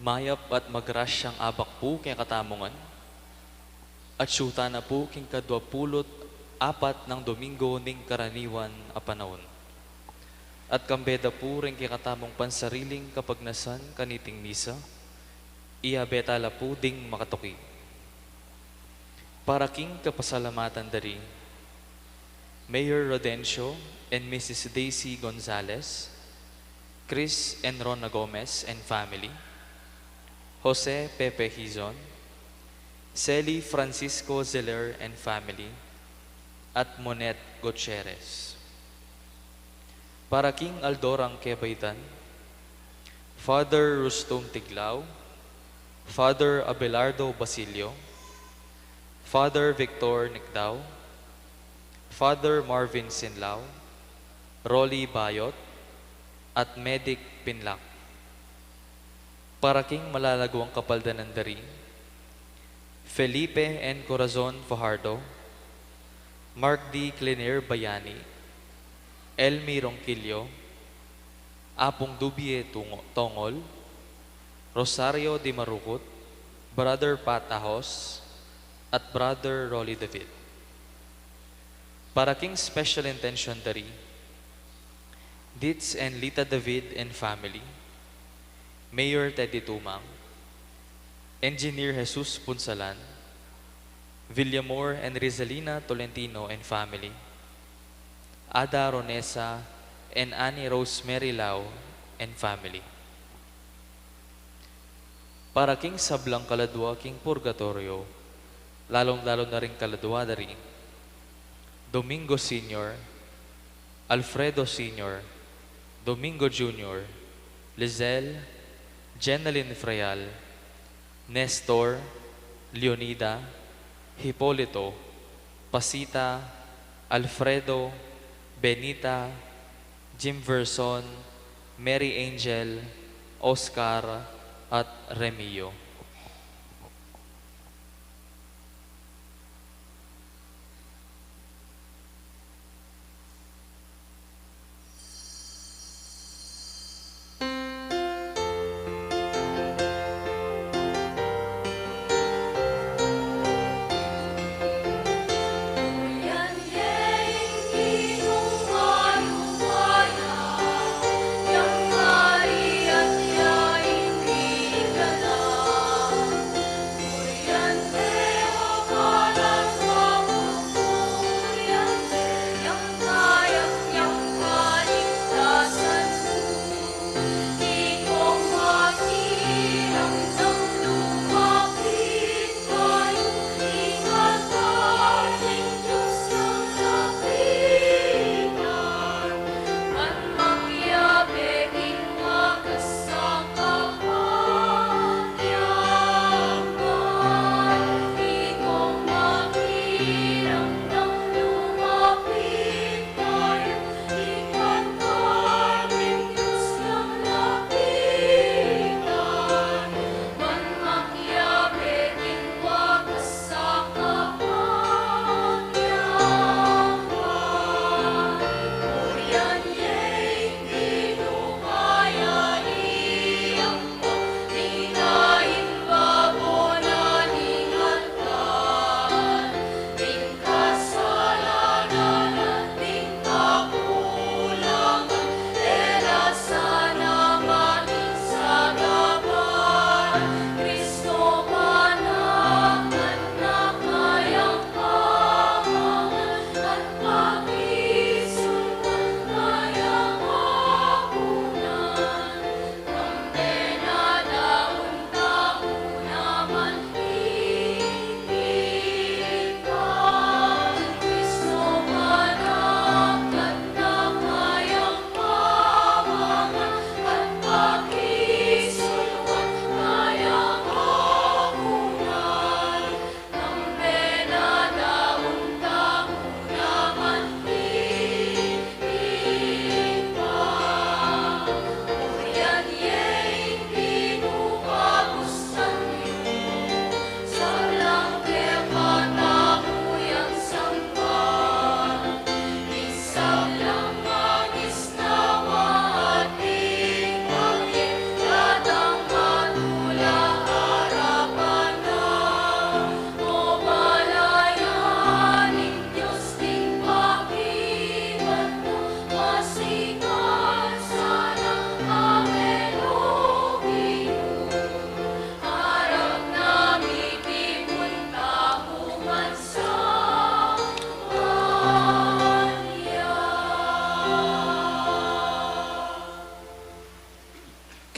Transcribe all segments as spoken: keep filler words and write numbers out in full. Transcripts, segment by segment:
Mayap at magrasyang abak pu kekatamu ngan, at atsu tana pu king kadwa pulu't apat nang Domingo ning karaniwan a panaun. At kambe da pu ring kekatamung pansariling kapagnasan kaniting misa, iyabe ta la pu ding makatuki. Para king kapasalamatan da ri Mayor Rodencio and Missus Daisy Gonzalez, Chris and Rona Gomez and family, Jose Pepe Hizon, Sally Francisco Zeller and family, at Monet Gutierrez. Para king aldo rang kebaitan, Father Rustum Tiglao, Father Abelardo Basilio, Father Victor Nicdao, Father Marvin Sinlao, Rolly Bayot, at Medic Pinlac. Para king malalaguang kapaldanan da ri Felipe and Corazon Fajardo, Mark D. Clener Bayani, Elmi Ronquillo, Apung Dubie Tungo-, Tongol, Rosario Di Marucut, Brother Pat Ahos, at Brother Rolly David. Para king special intention da ri Ditz and Lita David and family, Mayor Teddy Tumang, Engineer Jesus Punsalan, Villamor and Rizalina Tolentino and family, Ada Ronesa and Annie Rosemary Lau and family. Para king sablang kaladua king purgatorio, lalung-lalu na ring kaladua da ri Domingo Senior, Alfredo Senior, Domingo Junior, Lizelle, Jenalyn Freal, Nestor, Leonida, Hipolito, Pasita, Alfredo, Benita, Jimverson, Mary Angel, Oscar, at Remio.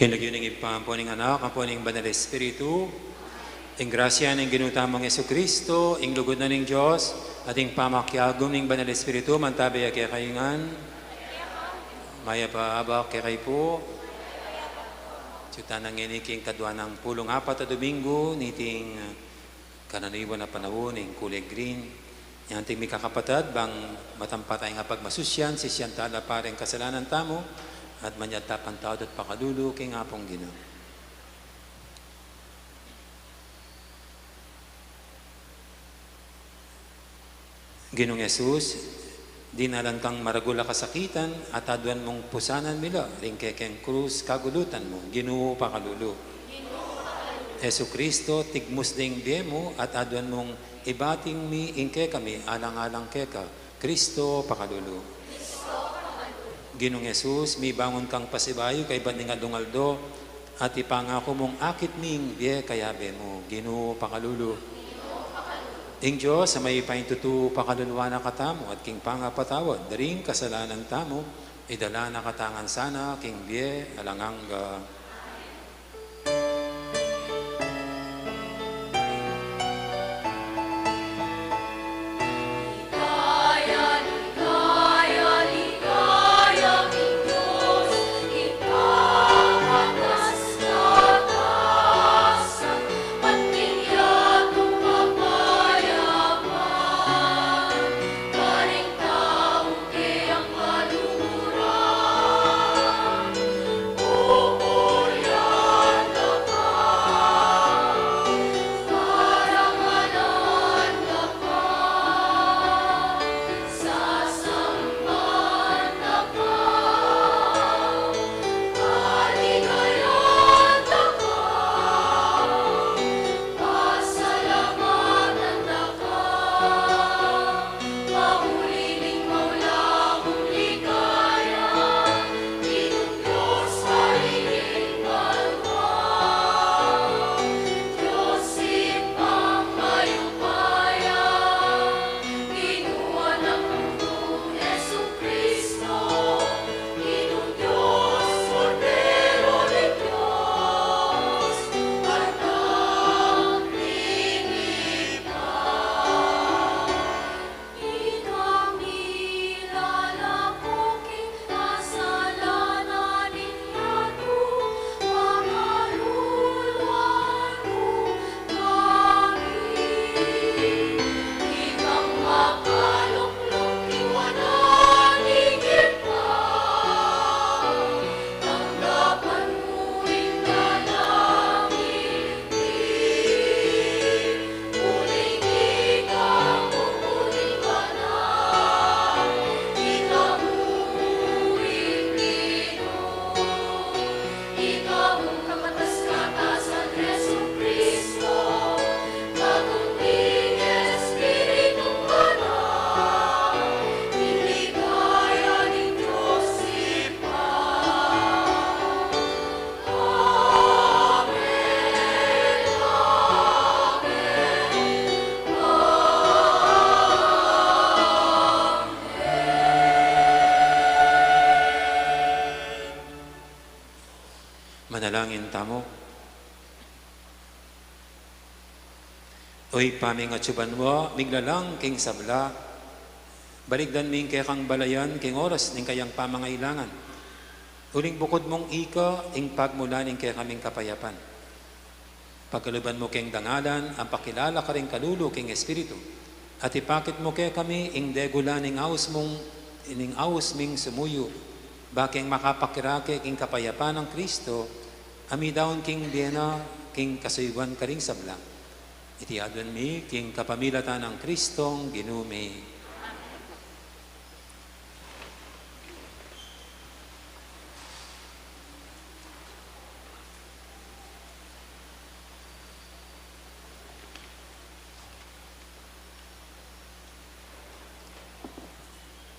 King lagyu ning Ibpa, ampo ning Anak, ampo ning Banal Espiritu. Ing grasya ning Ginu tamung Jesucristo, ing lugud na ning Dios, at ing pamakiagum ning Banal Espiritu, mantabi ya kekayu ngan. Mayap a abak kekayu pu. Sutana ngeni king kadwa nang pulung apat a Domingo niting karaniwan a panaun ning kulay green. Nya anting mikakapatad, bang matampa taya ngan pagmasusyan, sisian tala pa ring kasalanan tamu, at manyad tala pang patawad at pakalulu king Apung Ginu. Ginung Jesus, dinalan kang maragul a kasakitan, at aduan mung pusanan mi la ring kekeng krus kagulutan mu, Ginu pakalulu. Jesucristo, tigmus ding bie mu, at aduan mung ibating mi ing kekami alang-alang keka, Cristo pakalulu. Ginung Jesus, mibangun kang pasibayu kaybat ning aldo-aldo, at ipangaku mung akit mi ing bie kayabe mu, Ginu pakalulu. Ing Dios a mayupaya king tutu pakaluluan na katamu, at king pangapatawad da ring kasalanan tamu, idala na katamu ngan sana king bie alang angga. Manalangin tamu. O Ibpa ming atsu banua, miglalang king sabla, balikdan mi ing kekang balayan king oras ning kayang pamangailangan. Uling bukud mung ika ing pagmula ning kekaming kapayapan. Pagkaluban mu keng dangalan, ang pakilala karing kalulu keng Espiritu, at ipakit mu kekami ing degula ning aus mung, ning aus ming sumuyu, ba keng makapakirake king kapayapan nang Kristo, a midaun king bie na, king kasuyuan karing sabla. Iti aduan mi king kapamilatan nang Kristong Ginu mi.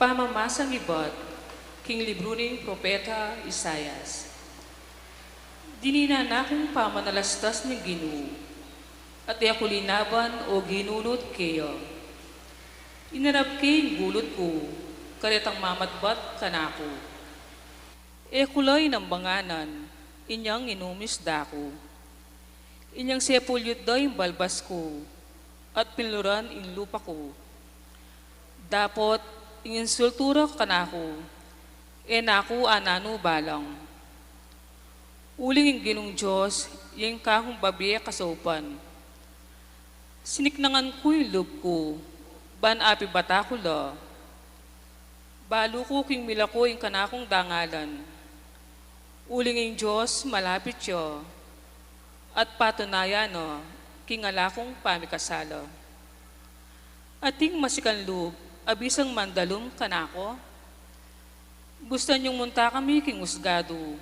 Pamamasang ibat king libru ning propeta Isaias. Dininan na kung pamanalastas ning Ginu, at e ku linaban o ginulut keya. Inarap ke ing gulut ku karetang mamatbat kanaku. E ku la inambanganan, Inyang inumis da ku. Inyang sepulyut da ing balbas ku, at pinluran ing lupa ku. Dapot ing insultu ra kanaku, e na ku ananu balang. Uling ing Ginung Dios, ing kakung babie kasaupan. Siniknangan ku ing lub ku, ban apibata ku la. Balu ku king milako ing kanakung dangalan. Uling ing Dios malapit ya, at patunayan na king ala kung pamikasala. Ating masikan lub, a bisang mandalum kanaku? Bustan yung munta kami king usgadu.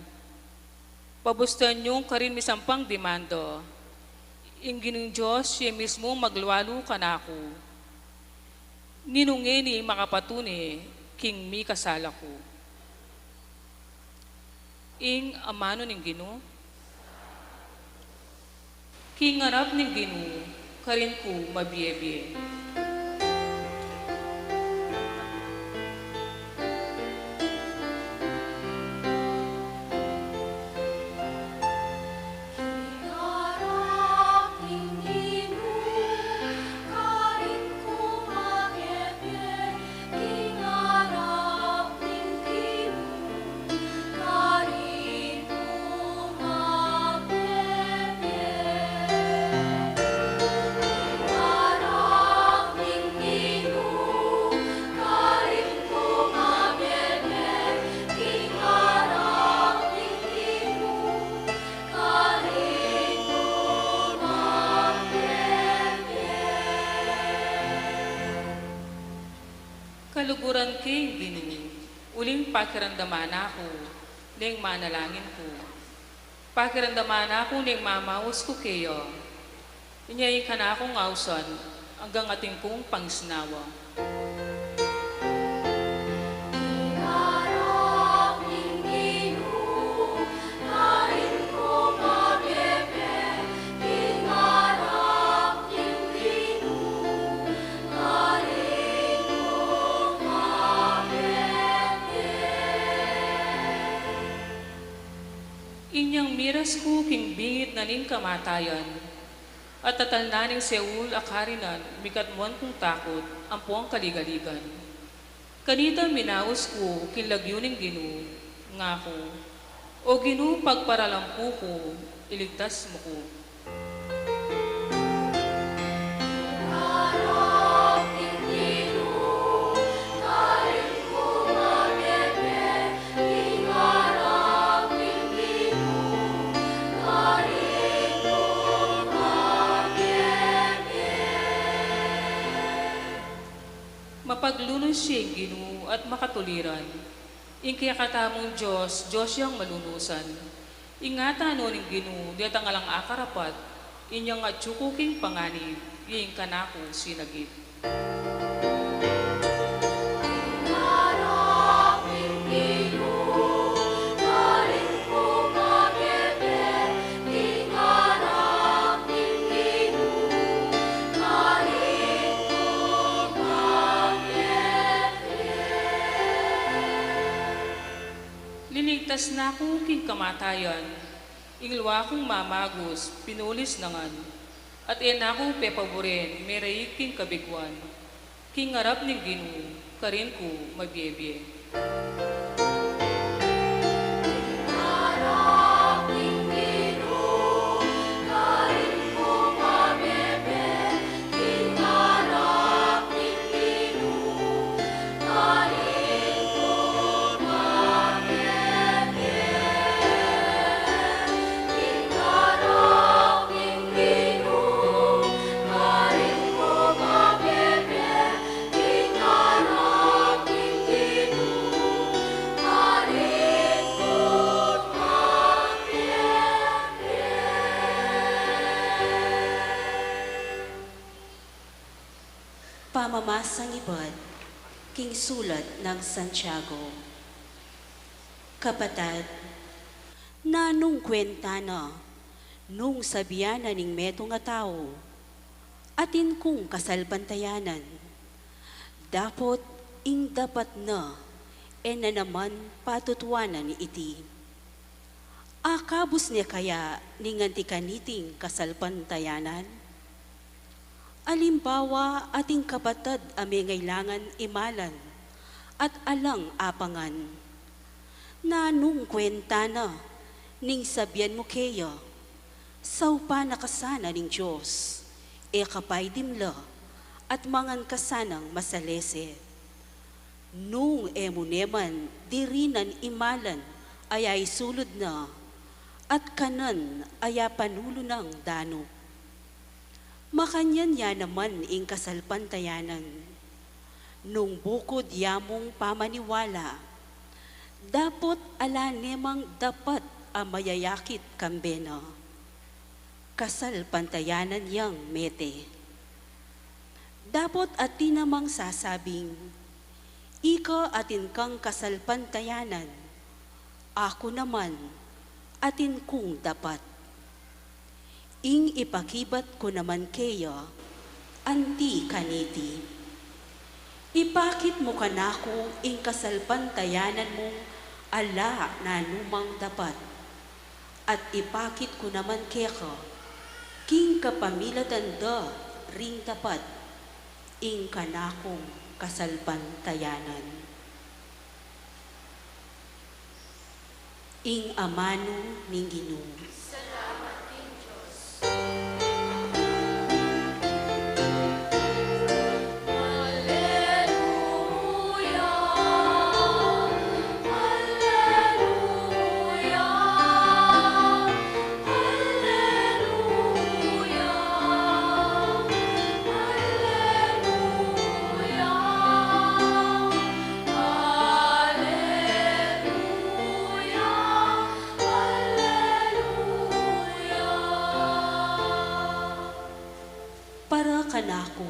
Pabustan yung karin misampang demanda. Ing Ginung Dios, ya mismu maglualu kanaku. Ninu ngeni makapatune king mikasala ku? Ing amanu ning Ginu. King arap ning Ginu, karin ku mabie-bie. Kaluguran ke ing Ginu, uling pakiramdaman na ku, neng manalangin ku. Pakiramdaman na ku neng mamaus ku keya. Inya ing kanakung ausan, anggang atin kung pangisnawa. Inyang miras ku king bingit na ning kamatayan, at atal na ning Seol a karinan, mikatmuan kung takut ampong kaligaligan. Kanita minaus ku king lagyu ning Ginu, ngaku, O Ginu, pagparalampu ku, iligtas mu ku. Mapaglunus ya ing Ginu at makatuliran. Ing kekatamung Dios, Dios yang malunusan. Ingatan no ning Ginu, detang alang akarapat, inyang atyu ku king panganib, ya ing kanaku sinagip. Linigtas na ku king kamatayan, ing lua kung mamagus, pinulis na ngan, at e na ku pepaburen, meraig king kabiguan, king arap ning Ginu, karin ku mabie-bie. Pamamasang ibat king sulat nang Santiago. Kapatad, nanung kwenta na nung sabian na ning metung a tau, atin kung kasalpantayanan, dapot ing dapat na e na naman patutuanan iti. Akabus ne kaya ning anti kaniting kasalpantayanan? Alimbawa, ating kapatad a mengailangan imalan at alang apangan. Nanung kwenta na ning sabian mu keya, "Saupan na ka sana ning Dios, e ka pay dimla, at mangan ka sanang masalese"? Nung e mu ne man dirinan imalan, aya isulud na, at kanan aya panulu nang danu. Makanyan ya naman ing kasalpantayanan. Nung bukud ya mung pamaniwala, dapot ala ne mang dapat a mayayakit kambe na. Kasalpantayanan yang mete. Dapot atin namang sasabing, "Ika atin kang kasalpantayanan, aku naman atin kung dapat." Ing ipakibat ku naman keya, anti kaniti, ipakit mu kanaku ing kasalpantayanan mung ala nanumang dapat, at ipakit ku naman keka, king kapamilatan da ring dapat, ing kanakung kasalpantayanan. Ing amanu ning Ginu. Para kanaku,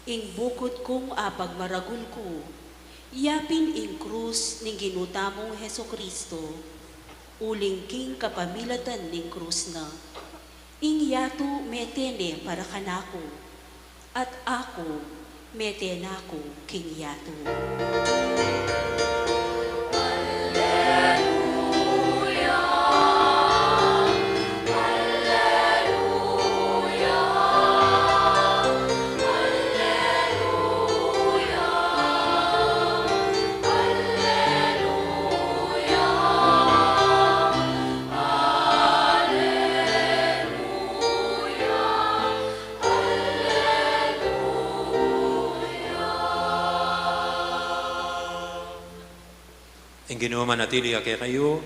ing bukud kung apagmaragul ku, yapin ing krus ning Ginu tamung Jesucristo, uling king kapamilatan ning krus na, ing yatu mete ne para kanaku, at aku mete na ku king yatu. Ing Ginu manatili ya kekayu.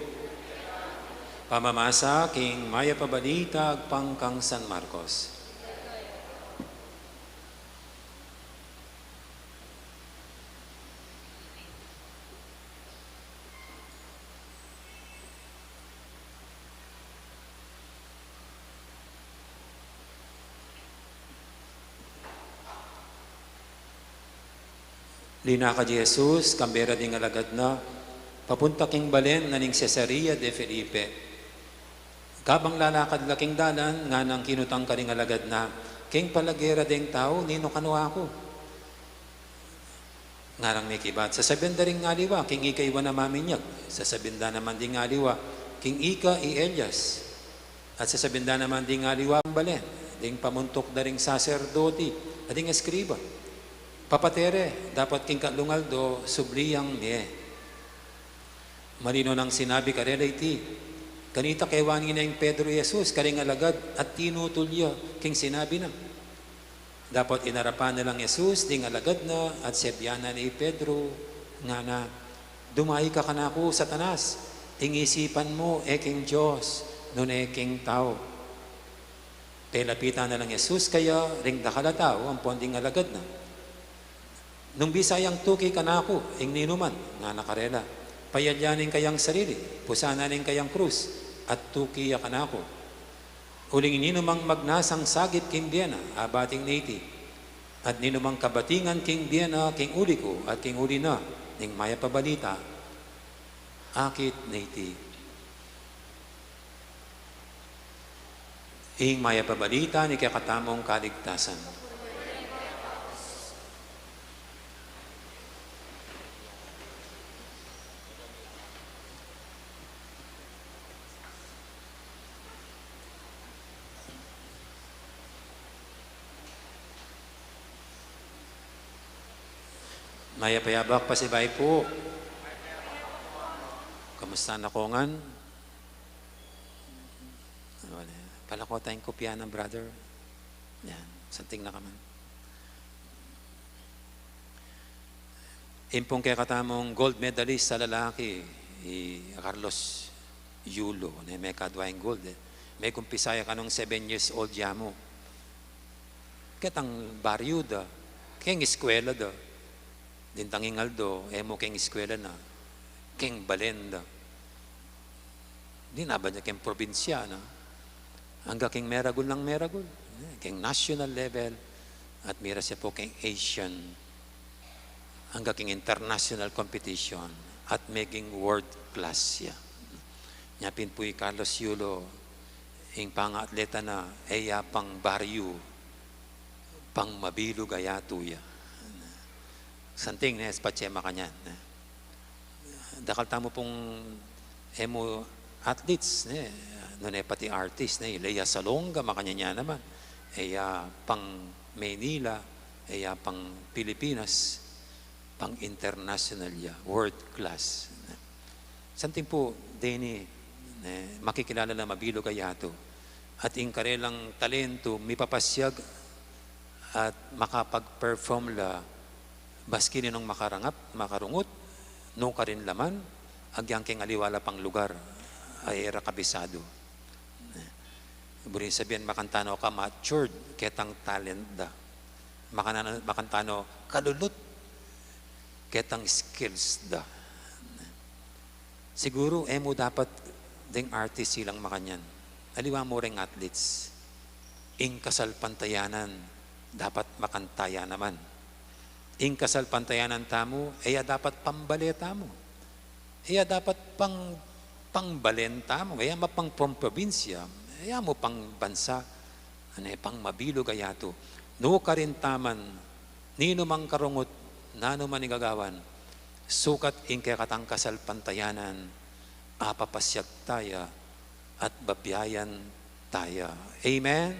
Pamamasa king Mayap a Balita agpang kang San Marcos. Linakad i Jesus, kambe ra ding alagad na, papunta king balen na ning Cesarea de Felipe. Kabang lalakad la king dalan, nganang kinutang karing alagad na, "King palage ra ding tau, ninu kanu aku?" Ngarang mekibat, "Sasabian da ring aliwa, king ika i Juan a Maminyag. Sasabian da naman ding aliwa, king ika i Elias. At sasabian da naman ding aliwa, balen, ding pamuntuk da ring saserdoti, at ding eskriba. Papate re, dapot king katlung aldo, subli yang mie." Malino nang sinabi karela iti. Kanita kewan ngeni neng Pedro i Jesus karing alagad at tinutul ya king sinabi na. Dapot inarapan na lang Jesus ding alagad na at sebian na i Pedro, ngana, "Dumayi ka kanaku, Satanas, ing isipan mu e king Dios, nune king tau." Pelapitan na lang Jesus kaya ring dakal a tau ampon ding alagad na. "Nung bisa yang tuki kanaku ing ninuman," ngana karela, "payalyanin kayang sarili, pusanan ing kayang krus, at tuki ya kanaku. Uling ninumang magnasang sagip king bie na, abating na iti. At ninumang kabatingan king bie na, king uli ku, at king uli na ning Mayap a Balita, akit na iti." Ing Mayap a Balita ning kekatamung kaligtasan. Mayap a yabak, pasibayu pu. Kamusta na ko ngan? Palako tayang kopya ng brother. Yan, santing na ka man. Ing pung kekatamung gold medalist a lalaki, i Carlos Yulo, ne, mekadwa yang gold, e. Megumpisa ya kanung seven years old ya mu. Ketang baryu da, keng eskwela da. Dintang ing aldo, e mu keng eskwela na, keng balen da. Dinaban ya keng probinsya na. Angga keng meragul nang meragul, e, keng national level, at miras ya pu keng Asian, angga keng international competition, at meging world class ya. Nya pin pu i Carlos Yulo, ing pangatleta na, e ya pang baryu, pang mabilug a yatu ya. Santing ne, espatse makanyan, ne. Dakal tamu pung e mu athletes, ne, nune pati artist, ne, i Lea Salonga, makanyan ya naman. E ya pang Maynila, e ya pang Pilipinas, pang international ya, world class, ne. Santing pu, deni, ne, makikilala la mabilug a yatu. At ing karelang talentu, mipapasyag at makapag-perform la, maski ninung makarangap, makarungut, nukarin la man, agyang keng aliwa la pang lugar, a e ra kabisadu. Buring sabian, makananu ka matured, ketang talent da. Makananu, makananu ka lulut, ketang skills da. Siguru, e mu dapat deng artist ilang makanyan. Aliwa mu reng athletes. Ing kasalpantayanan, dapat makanta ya naman. Ing kasalpantayanan tamu, e ya dapat pang bale tamu. E ya dapat pang, pang balen tamu. E ya mapang pang probinsya. E ya mu pang bansa. Ane, pang mabilug a yatu. Nukarin ta man, ninu mang karungut, nanu man ing gagawan, sukat ing kekatang kasalpantayanan, apapasyag ta ya, at babiayan ta ya. Amen?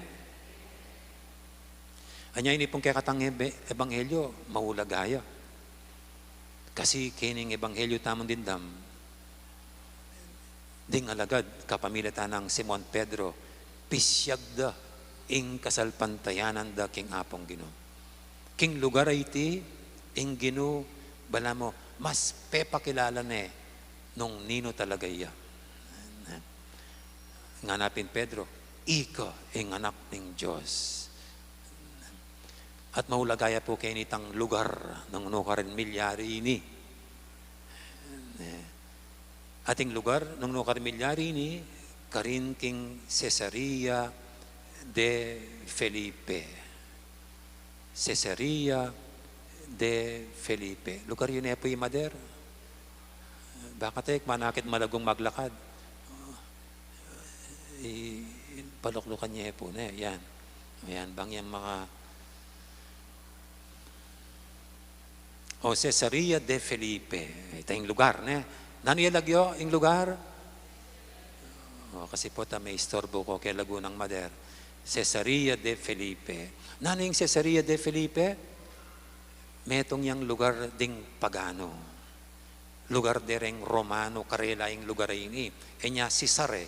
Anya ini pung kekatang ebe-, ebanghelyo, maulaga ya. Kasi kening ebanghelyo tamung dimdam, ding alagad, kapamilatan nang Simon Pedro, pisyag da ing kasalpantayanan da king Apung Ginu. King lugar a iti, ing Ginu, balamu, mas pepakilala ne nung ninu talaga iya. Ngana pin Pedro, "Ika ing Anak ning Dios." At maulaga ya pu keni itang lugar nung nukarin milyari ini. At ing lugar nung nukarin milyari ini, karin king Cesarea de Felipe. Cesarea de Felipe. Lugar yu ne pu i, Mader? Baka tek manakit malagung maglakad. I, paluklukan ye pu, ne? Yan. Yan, bang yang maka-, o, Cesarea de Felipe. Ita ing lugar, ne? Nanu ya lagyu ing lugar? O, kasi pu ta maistorbu ku keng lagu nang Mader. Cesarea de Felipe. Nanu ing Cesarea de Felipe? Metung yang lugar ding paganu. Lugar de reng Romano, karela ing lugar a ini. E nya Cesar e.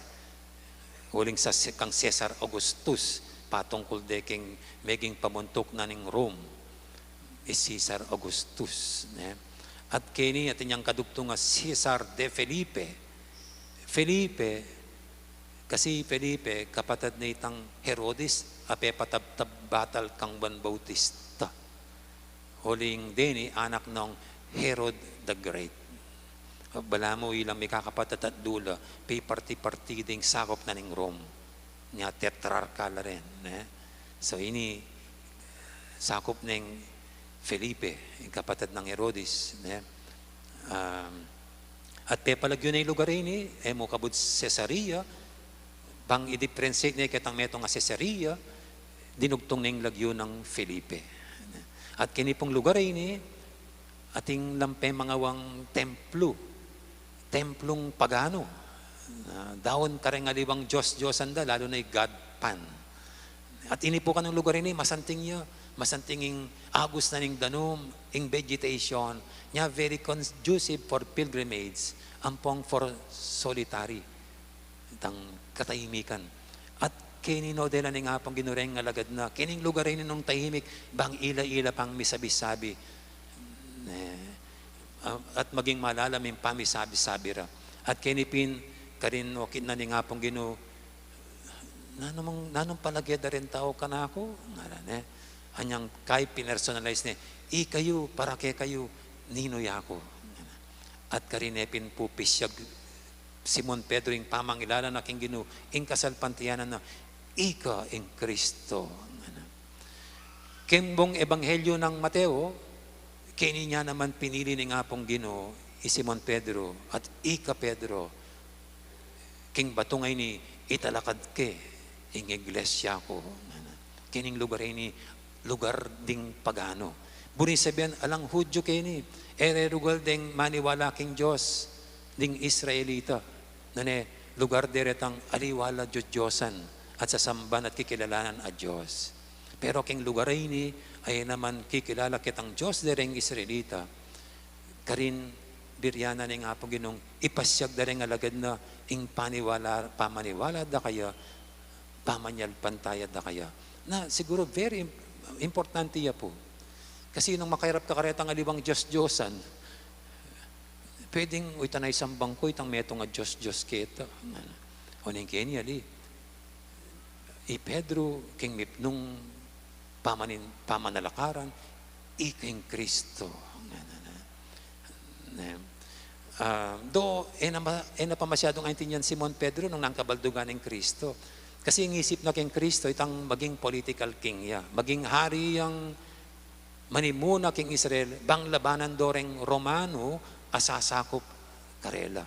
Uling sa se-, kang Cesar Augustus, patungkul de king meging pamuntuk na ning Rome, i Cesar Augustus, ne? At keni, atin yang kadugtung a Cesar de Felipe. Felipe, kasi Felipe, kapatad ne itang Herodes, a pepatabtab batal kang Juan Bautista. Uling deni, anak nong Herod the Great. Balamu ilang mikakapatad at dula, piparti-parti ding sakup na ning Rome. Nya tetrarka la rin, ne? So, ini sakup neng Felipe, ing kapatad nang Herodes, ne? Um, at pepalagyu ne ing lugar ini, e mu kabud Cesarea, bang i-differentiate ne ketang metung a Cesarea, dinugtung ne ing lagyu nang Felipe. At keni pung lugar ini, atin lang pemangawang templo, templung paganu, na daun kareng aliwang dios-diosan da, lalu na i God Pan. At ini pu kanung lugar ini, masanting ya, masanting ing agus na ning danum, ing vegetation nya, very conducive for pilgrimage, ampong for solitary, itang katahimikan. At keni no, dela ning Apung Ginu reng alagad na, kening lugar ini nung tahimik, bang ila-ila pang misabi-sabi. Eh, ah, at maging malalam ing pamisabi-sabi ra. At keni pin, karin no, kitnan ning Apung Ginu, "Nanu mang, nanung palage da ring tau kanaku?" ngara ne. Anyang kai pinersonalize ne, "Ikayu, para kekayu, ninu ya ku?" At karin ne pin pu pisyag Simon Pedro ing pamangilala na king Ginu, ing kasalpantayanan na, "Ika ing Kristo." Keng bung ebanghelyo nang Mateo, keni nya naman pinili ning Apung Ginu i Simon Pedro, at "Ika Pedro, king batu ngeni italakad ke ing iglesia ku." Kening lugar ini, lugar ding pagano. Buri sabian, alang Hudyo keni, e re rugal deng maniwala king Dios ding Israelita. Nune, lugar de retang aliwa la Dios-diosan at sasamban at kikilalanan a Dios. Pero king lugar ini, ay naman kikilala ketang Dios de reng Israelita. Karin, buri na ning Apung Ginung ipasyag da reng alagad na ing paniwala, pamaniwala da kaya, pamanyalpantaya da kaya. Na siguro very im-, importante ya pu. Kasi nung makairap ka karetang aliwang Dios-diosan, pwedeng, "Uy, tanay sambang ku itang metung a Dios-dios keta." Oneng keni ali, i Pedro, king mipnung pamanin-, pamanalakaran, "Ika ing Kristo." Ne? Ah, do, e na ma-, e na pa masyadung aintindian Simon Pedro nung nang kabaldugan ning Kristo. Kasi ing isip na king Kristo, itang maging political king ya. Maging hari yang manimuna king Israel, bang labanan do reng Romano a sasakup karela.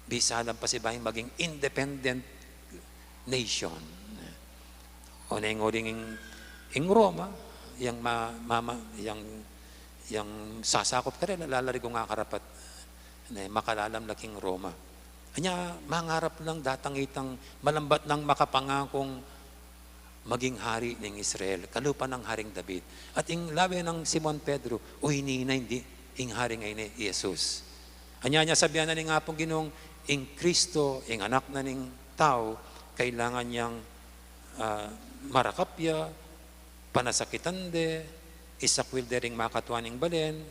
Bisa lang pasibayu maging independent nation. Oneng uling ing, ing Roma, yang ma-, mama-, yang, yang sasakup karela, lalari kung akarapat, ne, makalalam la king Roma. Anya, mangarap lang datang itang malambat nang makapangakung maging hari ning Israel, kalupa nang Haring David. At ing lawe nang Simon Pedro, "Uy, ini na, ing hari ngeni, i Jesus." Anya, anya sabian na ning Apung Ginung, ing Kristo, ing Anak na ning Tau, kailangan yang, ah, marakap ya, panasakitan de, isakwil de ring makatuan ning balen,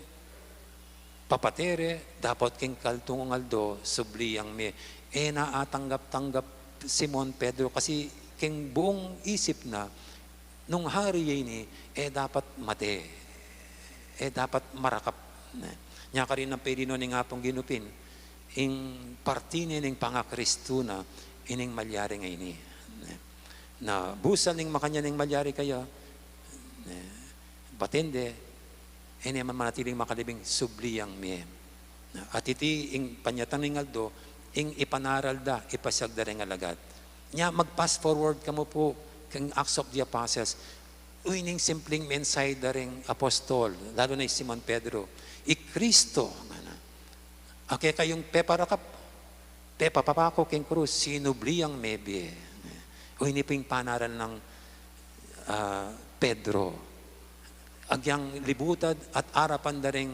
papate re, dapot king kaltung nung aldo, subli yang mie. E na atanggap-tanggap Simon Pedro kasi king buung isip na, nung hari ya ini, e dapat mate, e dapat marakap. Ne? Nya karin nang pili no ning Apung Ginu pin, ing parti ne ning pangakristu na, ining malyari ngeni. Ne? Na busal ning makanyan ing malyari kaya, ne? Paten de, e ne man manatiling makalibing, subli yang mie. At iti ing panyatang ning aldo, ing ipanaral da, ipasyag da reng alagad. Nya, mag-fast forward kamu pu king Acts of the Apostles. Uy, ning simpling mensahe da reng apostol, lalu na i Simon Pedro, "I Kristo, ngana, a kekayung peparakap, pepapaku king krus, sinubli yang mebie." Uy, ini pu ing panaral nang, ah, Pedro. Agyang libutad at arapan da reng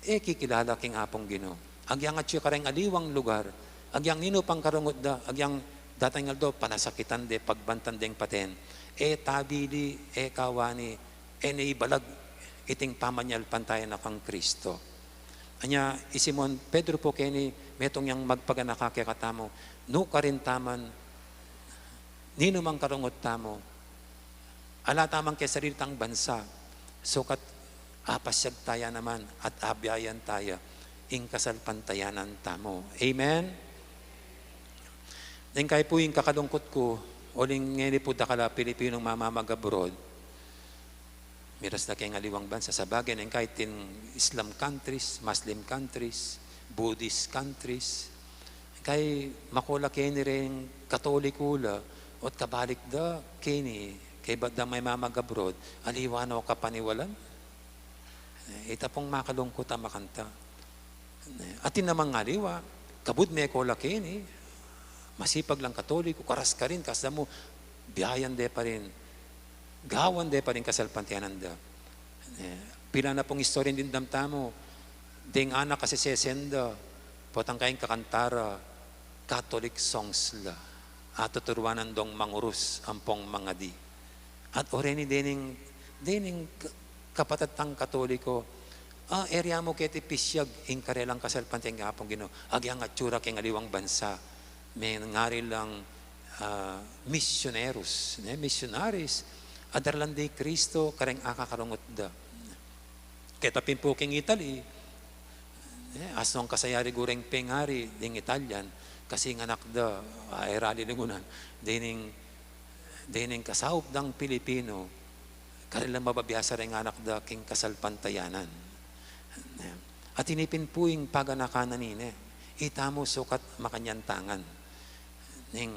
e kikilala king Apung Ginu. Agyang atyu kareng aliwang lugar, agyang ninu pang karungut da, agyang datang aldo, panasakitan de, pagbantan deng paten, e tabili, e kawani, e ne ibalag iting pamanyalpantaya na kang Kristo. Anya, i Simon Pedro pu keni, metung yang magpaganaka kekatamu, nukarin taman, ninu mang karungut tamu, ala tamang kesarili tang bansa, sukat apasyag taya naman at abiayan taya ing kasalpantayanan tamu. Amen? Neng kai pu ing kakalungkut ku, uling ngeni pu dakal a Pilipinong mamamag-abroad. Miras da keng aliwang bansa, sabagay, neng kai tin Islam countries, Muslim countries, Buddhist countries. Kai makola keni reng Katoliko la, ot kabalik da keni, kaybat da mamamag-abroad, aliwa no kapaniwalan. E, ita pung makalungkut a makanta. E, atin namang aliwa, kabud mekola keni, masipag lang Katoliko, karas karin, kasda mu, biayan de pa rin, gawan de pa rin kasalpantayanan da. Eh, pila na pung istorya ing dimdam tamu, deng anak kasesesen da, potang kayang kakanta ra, Catholic songs la, atuturuanan dong mangurus ampong mangadi. At o reni dening, dening ka-, kapatad tang Katoliko, ah, e ra mu keti pisiag ing karelang kasalpantayanan king Apung Ginu, agyang atiu ra king aliwang bansa, mengari lang, ah, misioneros, ne, missionaries, a daralan da i Kristo kareng akakarungut da. Keta pin pu king Italy, eh, asnong kasayari gureng pengari ding Italian, kasi ing anak da, ah, e ra lilingunan, dening, dening kasaup dang Pilipino, karela mababiasa reng anak da king kasalpantayanan. At ini pin pu ing paganakan na nine, itamu sukat makanyan tangan. Ning,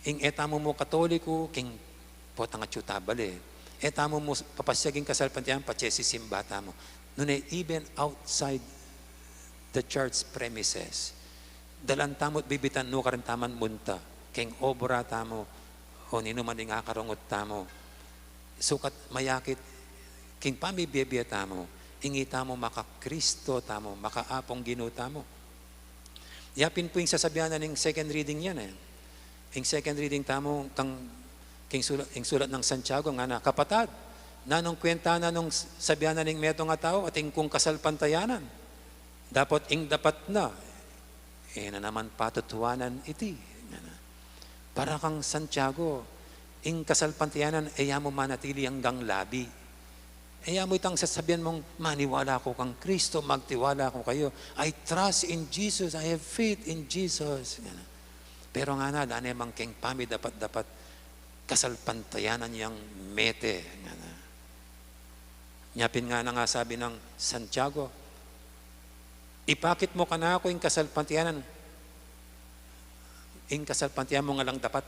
ing e tamu mu Katoliko, king potang atiu ta bale. E tamu mu papasiag ing kasalpantayanan, patse sisimba tamu. Nune, even outside the church premises, dalan tamu at bibitan, nukarin taman munta, king obra tamu, o ninuman ing akarungut tamu. Sukat mayakit king pamibie-bie tamu, ing itamu maka-Kristo tamu, maka-Apung Ginu tamu. Ya pin pu ing sasabian na ning second reading yan, eh. Ing second reading tamu, kang, king sulat, ing sulat nang Santiago, ngana, "Kapatad, nanung kwenta na nung sabian na ning metung a tau, atin kung kasalpantayanan? Dapot ing dapat na, e na naman patutuanan iti." Ngana. Para kang Santiago, ing kasalpantayanan, e ya mu manatili anggang labi. E ya mu itang sasabian mung, "Maniwala ku kang Kristo, magtiwala ku kayu. I trust in Jesus, I have faith in Jesus." Ngana. Pero ngana, ala ne mang keng pamidapat-dapat kasalpantayanan yang mete, ngana. Nya pin ngana, ngana sabi nang Santiago, "Ipakit mu kanaku ing kasalpantayanan, ing kasalpantayanan mung alang dapat,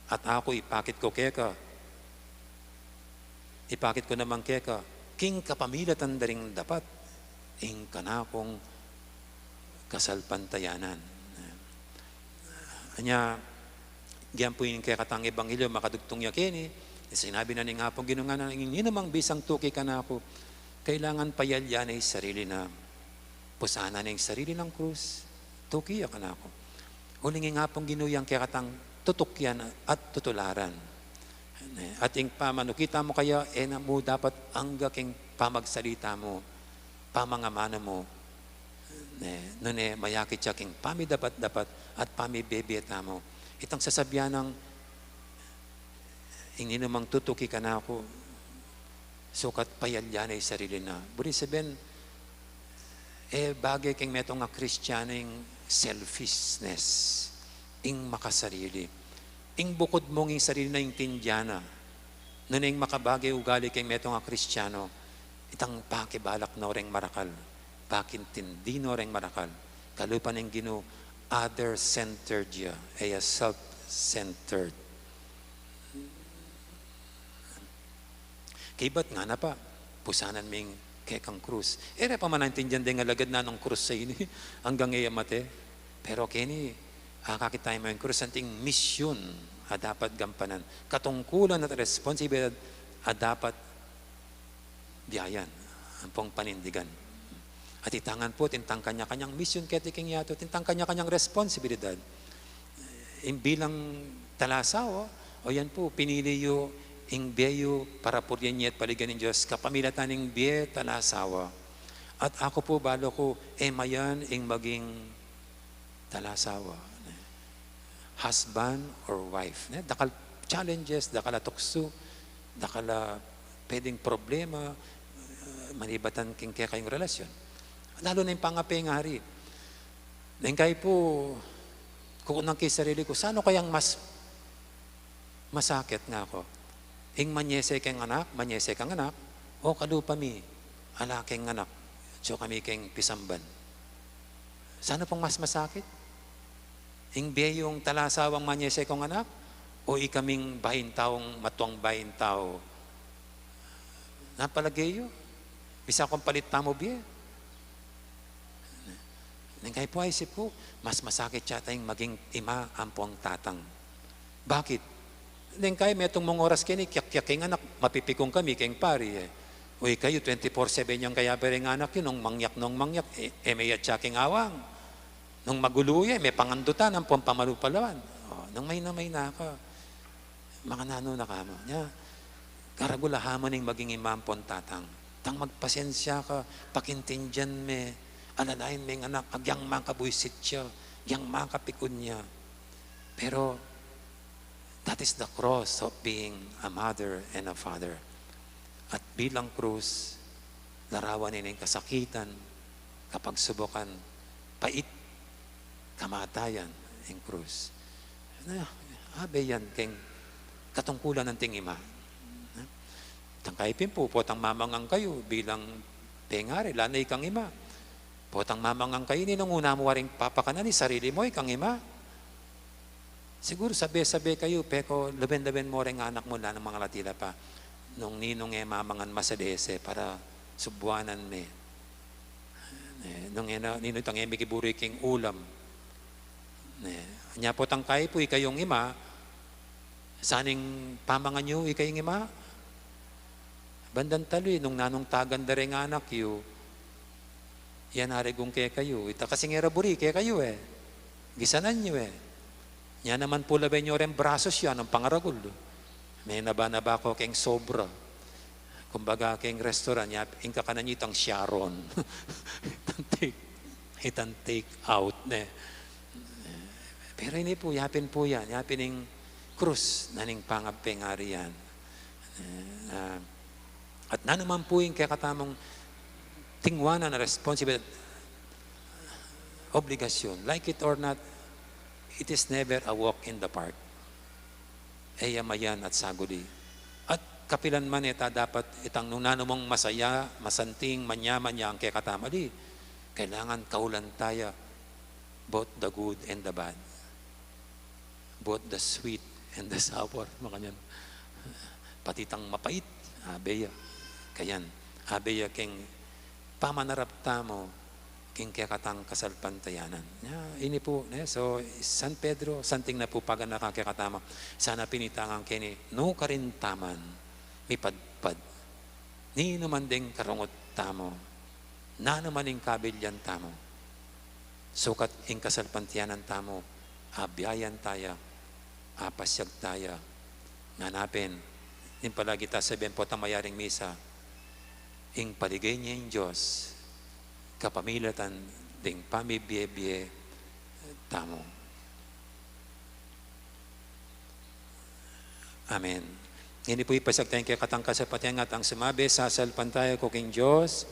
at aku ipakit ku keka, ipakit ku naman keka, king kapamilatan da ring dapat, ing kanakung kasalpantayanan." Nya, gyan pu ing kekatang ebanghelyo, makadugtung ya keni, sinabi na ning Apung Ginu, ngana, "Ing ninumang bisang tuki kanaku, kailangan payalya ne ing sarili na, pusanan ne ing sarili nang krus, tuki ya kanaku." Uling ing Apung Ginu yang kekatang tutukyan at tutularan. At ing pamanukit tamu kaya, e na mu dapat angga king pamagsalita mu, pamangamanu mu, ne, nune mayakit ya king pamidapat-dapat at pamibie-bie tamu. Itang sasabian nang, "Ing ninumang tutuki kanaku, sukat payalya ne ing sarili na." Buri sabian, e bage king metung a Kristiano ing selfishness, ing makasarili. Ing bukud mung ing sarili na intindian na, nune ing makabage ugali king metung a Kristiano, itang pakibalak no reng marakal, pakintindi no reng marakal. Kalupa ning Ginu, other-centered ya, e ya self-centered. Kaybat ngana pa, "Pusanan me ing kekang krus." E re pa man aintindian deng alagad nanung krus sa ini, anggang e ya mate. Pero keni, akakit tamu ing krus, anting misyun a dapat gampanan, katungkulan at responsibilidad a dapat biayan ampong panindigan. At itang ngan pu, itang kanya-kanyang misyun keti king yatu, itang kanya-kanyang responsibilidad. Ing bilang talasawa, o yan pu, pinili yu ing bie yu para purian ye at paligayan ing Dios kapamilatan ning bie talasawa. At aku pu, balu ku, e mayan ing maging talasawa, ne? Husband or wife, ne? Dakal challenges, dakal a tuksu, dakal a pwedeng problema, eh, manibatan king kekayung relasyon. Lalu na ing pangapengari. Neng kayi pu, kukunan ke ing sarili ku, saan kayang mas masakit, ngaku? Ing manyese keng anak, manyese kang anak, o kalupa mi, ala keng anak, atyu kami keng pisamban. Saan pung mas masakit? Ing bie yung talasawang manyese kung anak, o ikaming baintau, matuang baintau? Napalage yu, bisa kung palit tamu bie. Neng kayi pu, aisip ku, mas masakit yata ing maging ima ampong tatang. Bakit? Deng kayu, metung mung oras keni, kyak-kyak ing anak, mapipikung kami keng pari, e. Uy, kayu, twenty-four seven yang kayabe reng anak yu, nung mangyak, nung mangyak, e, e, me ya tsa king awang. Nung magulu ya, me pangandutan, ampong pamalu-palawan. O, nung maina-maina ka, mangananu na ka mu. Nya, garagulahan mu ning maging ima ampong tatang. Tang magpasensya ka, pakintindian me, alalain me ing anak, agyang makabuisit ya, agyang makapikun ya. Pero, that is the cross of being a mother and a father. At bilang krus, larawan ini ing kasakitan, kapagsubukan, pait, kamatayan, ing krus. Na, abe yan keng katungkulan ning ating ima. Tang kayu pin pu, potang mamangan kayu bilang pengari, lalo na ikang ima. Potang mamangan kayu, ninung una mu waring papakanan, i sarili mu, ikang ima. Siguru sabe-sabe kayu, peko, lawen-lawen mu reng anak mu, lalo na mangalatila pa. Nung ninung e mamangan, masadese para subuanan me. E, nung e na, ninung itang e mikiburi king ulam. E, nya potang kayu pu, ikayung ima, saning pamangan yu, ikayung ima, bandang talu, nung nanung tagan da reng anak yu, yan arigung kekayu. Ita kasi ngera buri kekayu, e. Gisanan yu, e. Nya naman pu, lawen yu reng brasus yu, anung pangaragul? Me naba-naba ko keng sobra. Kumbaga, keng restaurant, ya, ing kakanan yu itang Sharon. Itang take, itang take out, ne. Pero ini pu, yapin pu yan, yapin ing krus na ning pangapengarian. E, a, at nanu man pu ing kekatamung tingwanan a responsibilidad, obligasyon, like it or not, it is never a walk in the park. E ya mayan at saguli. At kapilan man e ta dapat itang nung nanu mung masaya, masanting, manyaman ya ing kekatamu, ali, kailangan kaulan taya, both the good and the bad. Both the sweet and the sour, makanyan. Pati itang mapait, abe ya. Kayan, abe ya keng pamanarap tamu king kekatang kasalpantayanan. Ya, ini pu, ne? So, San Pedro, santing na pu paganakan kekatamu. Sana pin itang keni, nukarin taman mipadpad, ninuman deng karungut tamu, nanu man ing kabilian tamu, sukat ing kasalpantayanan tamu, abiayan taya, apasiag taya, ngana pin, ing palagi ta sabian potang mayaring misa, ing paligaya ning Dios kapamilatan ding pamibie-bie tamu. Amen. Ngeni pu, ipasiag taya ing kekatang kasalpantayanan at sumabi, sasalpantaya ku king Dios,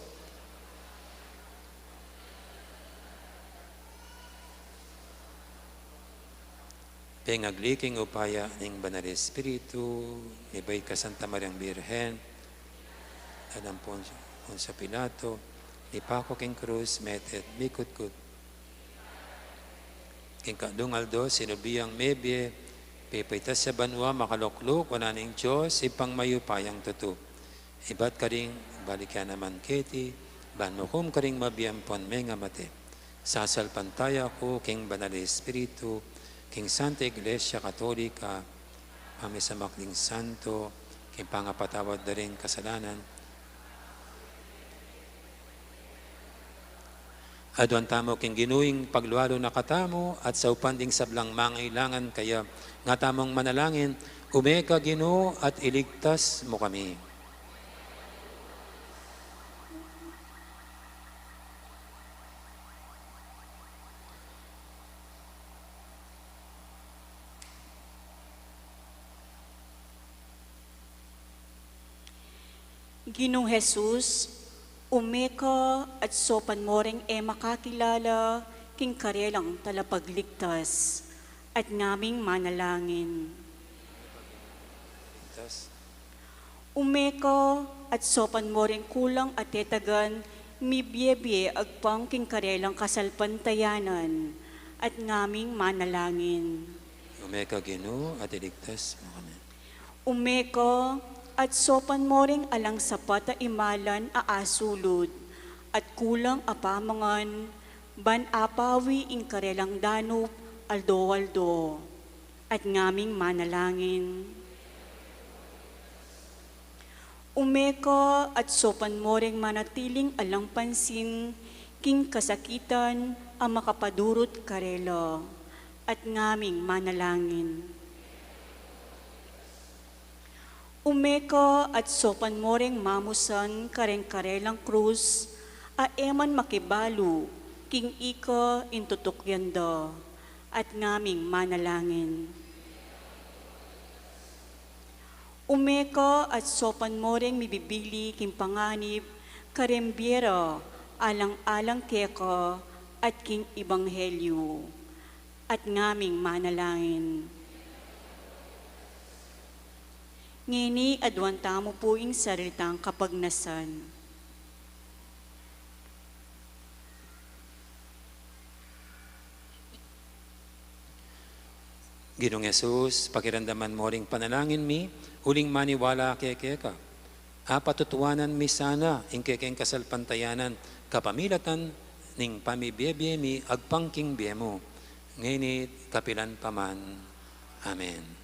pengagli king upaya ning Banal Espiritu, mibait kang Santa Mariang Birhen, alang Poncio Pilato, mipaku king krus, mete at mikutkut. King katlung aldo, sinubli yang mebie, pepaitas ya banua, makalukluk wanan ning Dios, Ibpang mayupayang tutu. Ibat karing balik ya naman keti, ban mukum karing mabie ampon mengamate. Sasalpantaya ku king Banal Espiritu, king Santa Iglesia Katolika, pamisamak ding santo, king pangapatawad da ring kasalanan, aduan tamu king Ginu ing paglualu na katamu, at saupan ding sablang mangailangan kaya, nga tamung manalangin, Ume ka, Ginu, at iligtas mu kami. Ginung Jesus, ume ka at saupan mo ring e makakilala king karelang talapagligtas, at ngaming manalangin. Ume ka at saupan mo ring kulang a tetagan, mibie-bie agpang king karelang kasalpantayanan, at ngaming manalangin. Ume ka, Ginu, at iligtas mu kami. Ume ka at saupan mo ring alang sapat a imalan a asulud, at kulang a pamangan, ban apawi ing karelang danup aldo-aldo, at ngaming manalangin. Ume ka at saupan mo reng manatiling alang pansin king kasakitan a makapadurut karela, at ngaming manalangin. Ume ka at saupan mo reng mamusan kareng karelang krus, a e man makibalu king ika ing tutukyan da, at ngaming manalangin. Ume ka at saupan mo reng mibibili king panganib kareng bie ra alang-alang keka at king ebanghelyu, at ngaming manalangin. Ngeni aduan tamu pu ing sarili tang kapagnasan. Ginung Jesus, pakiramdaman mo ring panalangin mi, uling maniwala keka. Apatutuanan mi sana ing kekeng kasalpantayanan kapamilatan ning pamibie-bie mi agpang king bie mu, ngeni at kapilan pa man. Amen.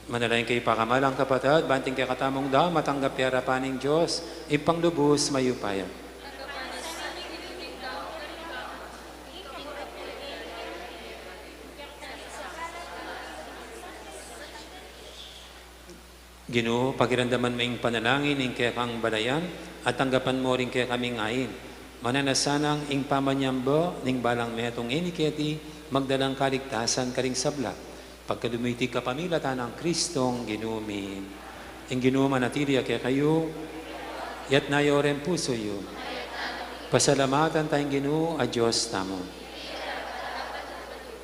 Manalangin kayu pakamalan kung kapatad, ban ing kekatamung daun matanggap ya arapan ning Dios, Ibpang lubus mayupaya. Ginu, pakiramdaman mu ing panalangin ning kekang balayan, at tanggapan mu ring kekaming ain. Mananu na sanang ing pamanyamba ning balang metung ini keti magdalang kaligtasan karing sabla. Pagkalub mi iti kapamilatan nang Kristong Ginu mi. Ing Ginu manatili ya kekayu, iyatas yu ring pusu yu. Pasalamatan taya ing Ginu a Dios tamu.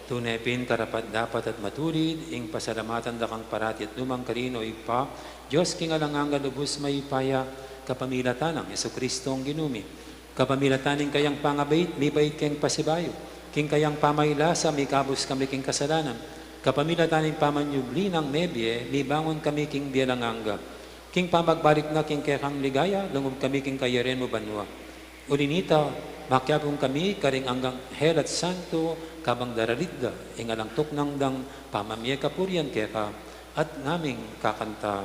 Tune pin karapat-dapat at matulid ing pasalamatan da kang parati at nukarin man, o Ibpa, Dios king alang angga, lubus mayupaya, kapamilatan nang Jesucristong Ginu mi. Kapamilatan ning kayang pangabait, mibait keng pasibayu. King kayang pamaglasa, mikabus kami king kasalanan. Kapamilatan ning pamanyubli nang mebie, mibangun kami king bie alang angga. King pamagbalik na king kekang ligaya, lungub kami king kayarian mu banua. Uli na nita, makiabe kami karing anggang anghel at santo, kabang daralit da ing alang tuknang dang pamamie kapurian keka, at ngaming kakanta.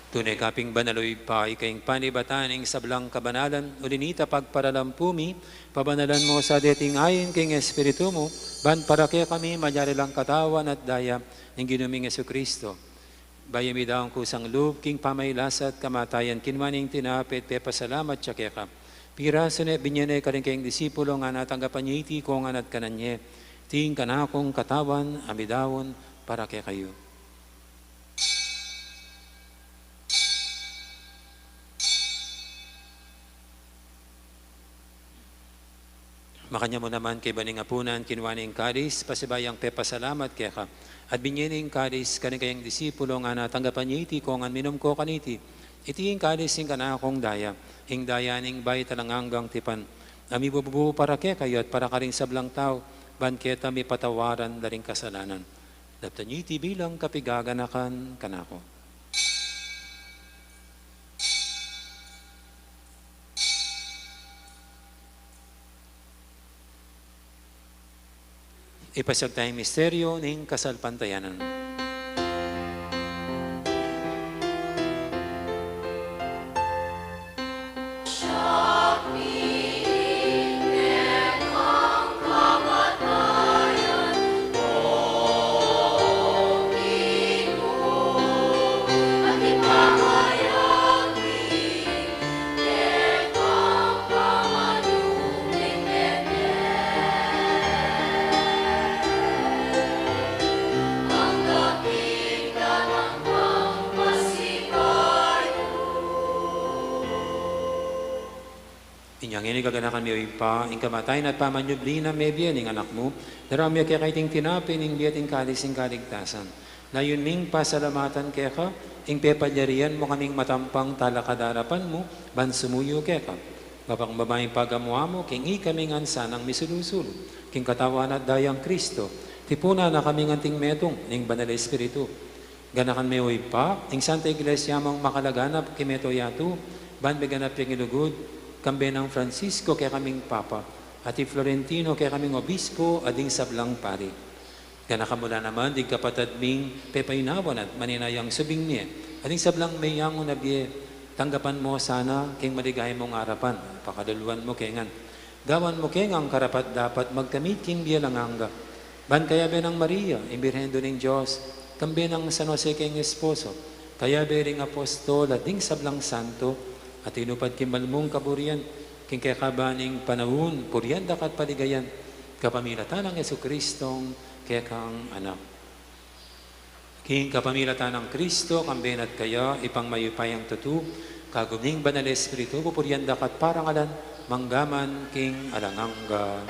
Tune ka pin banal, o Ibpa, ika ing panibatan ning sablang kabanalan, uli na nita pagparalan pu mi, pabanalan mu sa deting ain king Espiritu mu, ban para kekami maging lang katawan at daya ning Ginu ming Jesucristo. Bayu midaun kusang lub king pamaglasa at kamatayan, kinua ne ing tinape at pepasalamat ya keka. Pirasu ne, binie ne karing kayang disipulo, ngana, tanggapan ye iti kongan at kanan ye. Iti ing kanakung katawan a midaun para kekayu. Makanyan mu naman kaibat ning apunan, kinua ne ing kalis, pasibayu yang pepasalamat keka. At binie ne ing kalis karing kayang disipulo, ngana, tanggapan ye iti kongan, minum ko kaniti. Iti ing kalis ning kanakung daya, ing daya ning bayu at alang anggang tipan, a mibubu para kekayu at para karing sablang tau, ban keta mipatawaran da ring kasalanan. Daptan ye iti bilang kapigaganakan kanaku. Ipasiag taya ing misteryu ning kasalpantayanan. Inya ngeni gaganakan mi, o Ibpa, ing kamatayan at pamanyubli nang mebie ning Anak mu, darame mi keka iting tinape ning bie at ing kalis ning kaligtasan. Layun ming pasalamatan keka ing pepalyarian mu kaming matampang talakad king arapan mu, ban sumuyu keka. Gapang babaing pagamu-amu, king ikami ngan sanang misulu-sulu king katawan at dayang Kristo, tipunan na kaming anting metung ning Banal a Espiritu. Ganakan me, o Ibpa, ing Santa Iglesia mung makalaganap king mabilug a yatu, ban miganap yang lugud, kambe nang Francisco kekaming Papa, at i Florentino kekaming Obispo, at ding sablang pari. Ganakan mu la naman ding kapatad ming pepainawan at maninayang subing mie, at ding sablang meyangu na bie, tanggapan mu sana king maligaya mung arapan, pakaluluan mu ke ngan. Gawan mu ke ngang karapat-dapat magkamit king bie alang angga. Ban kayabe nang Maria, ing Birhen Indu ning Dios, kambe nang San Jose keng esposo, kayabe ring apostol at ding sablang santo, a tinupad king banal mung kaburian, King kekaban ning panaun, purian da ka at paligayan, kapamilatan nang Jesucristong kekang Anak. King kapamilatan nang Kristo, kambe na at kaya, Ibpang mayupayang tutu, kagum ning Banal Espiritu, pupurian da ka at parangalan, mangga man king alang angga.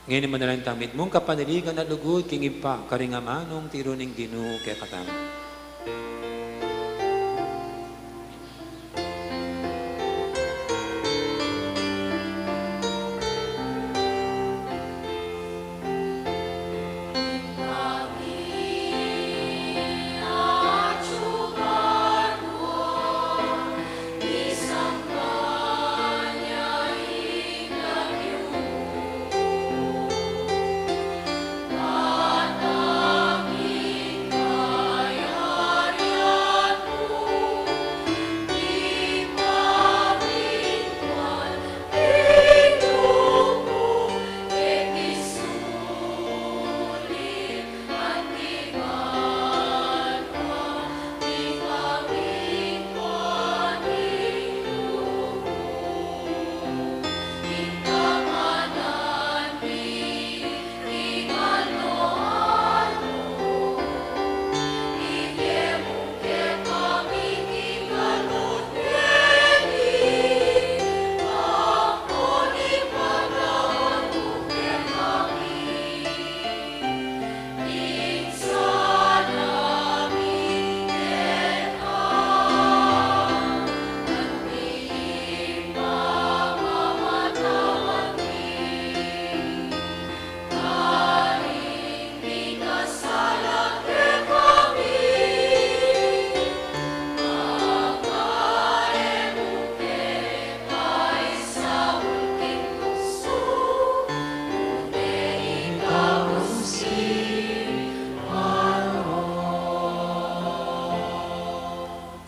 Ngeni manalangin tamu mitmung kapanaligan a lugud king Ibpa, karing amanung tiru ning Ginu kekatamu.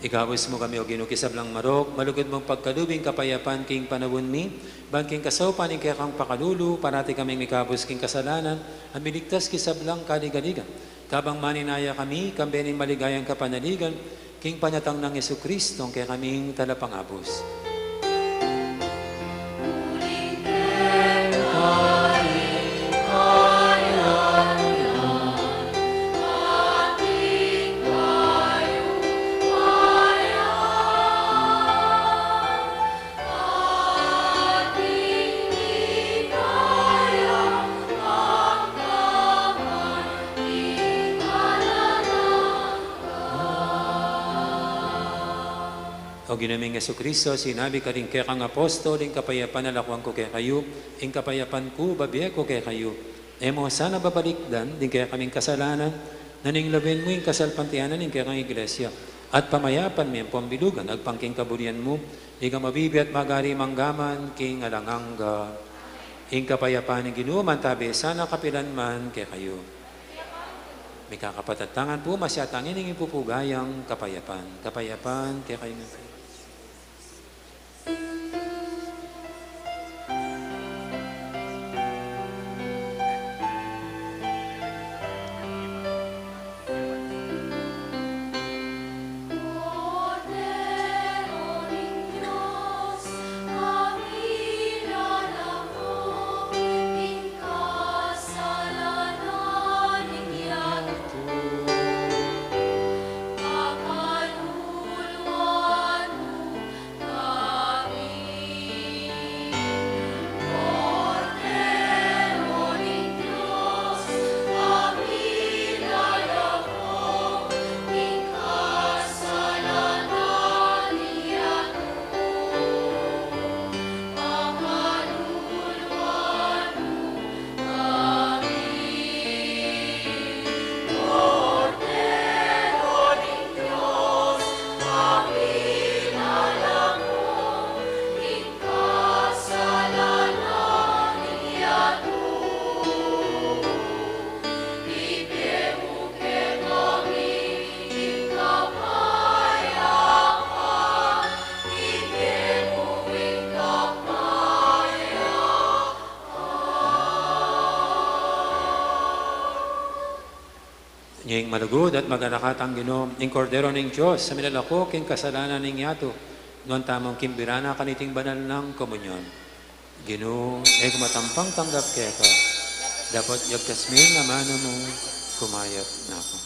Ikabus mu kami, O Ginu, king sablang marok, malugud mung pagkalub ing kapayapan king panaun mi, ban king kasaupan ning kekang pakalulu, parati kaming mikabus king kasalanan, at miligtas king sablang kaligaligan. Kabang maninaya kami, kambe ning maligayang kapanaligan, king panyatang nang Jesucristo, ing kekaming Talapangabus. O Ginu ming Jesucristo, sinabi ka karing kekang apostol, ing kapayapan lakuan ku kekayu, ing kapayapan ku bibie ku kekayu. E mu sana babalikdan ding kekaming kasalanan, nune lawen mu ing kasalpantayanan ning kekang Iglesia, at pamayapan me ampon bilugan agpang king kaburian mu, ika a mabibie at magari mangga man king alang angga. Ing kapayapan ning Ginu mantabi sana kapilan man kekayu. Mikakapatad, tangan pu, masyatang ining ipupugayang kapayapan. Kapayapan kekayu. Ing malugud at maganakatang Ginu, ing Kordero ning Dios, a milalako king kasalanan ning yatu, nuan tamung kimbira na kaniting banal nang komunyon. Ginu, e ku matampang tanggap keka, dapot yagkas me ing amanu mu, kumayap na ku.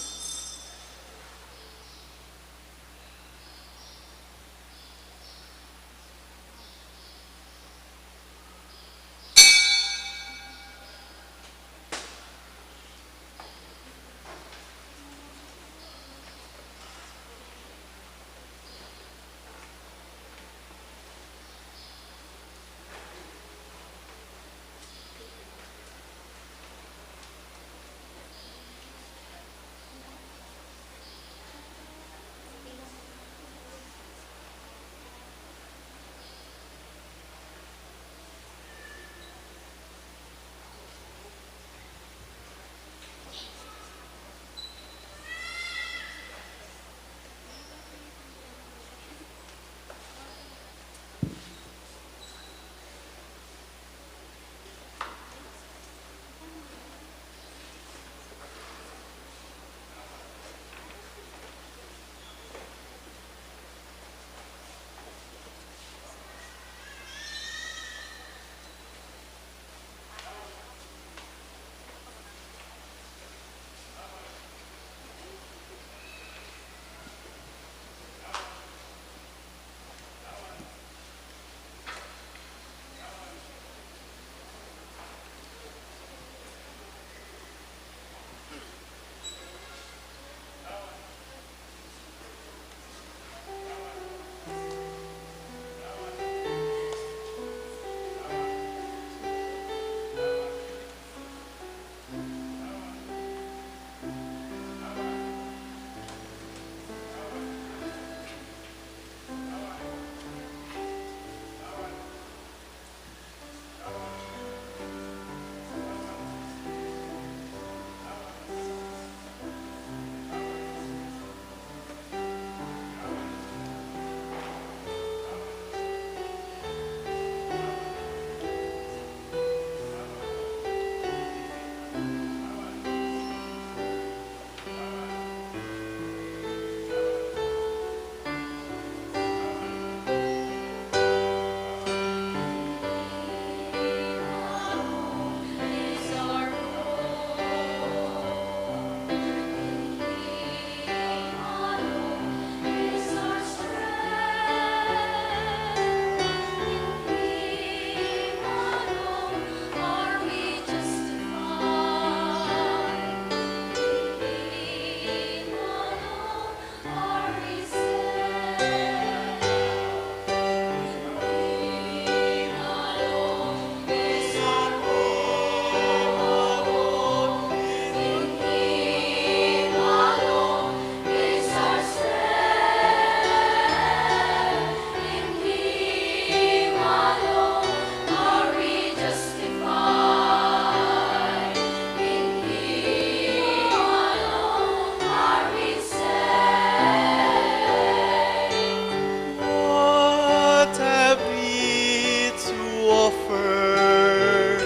What have we to offer?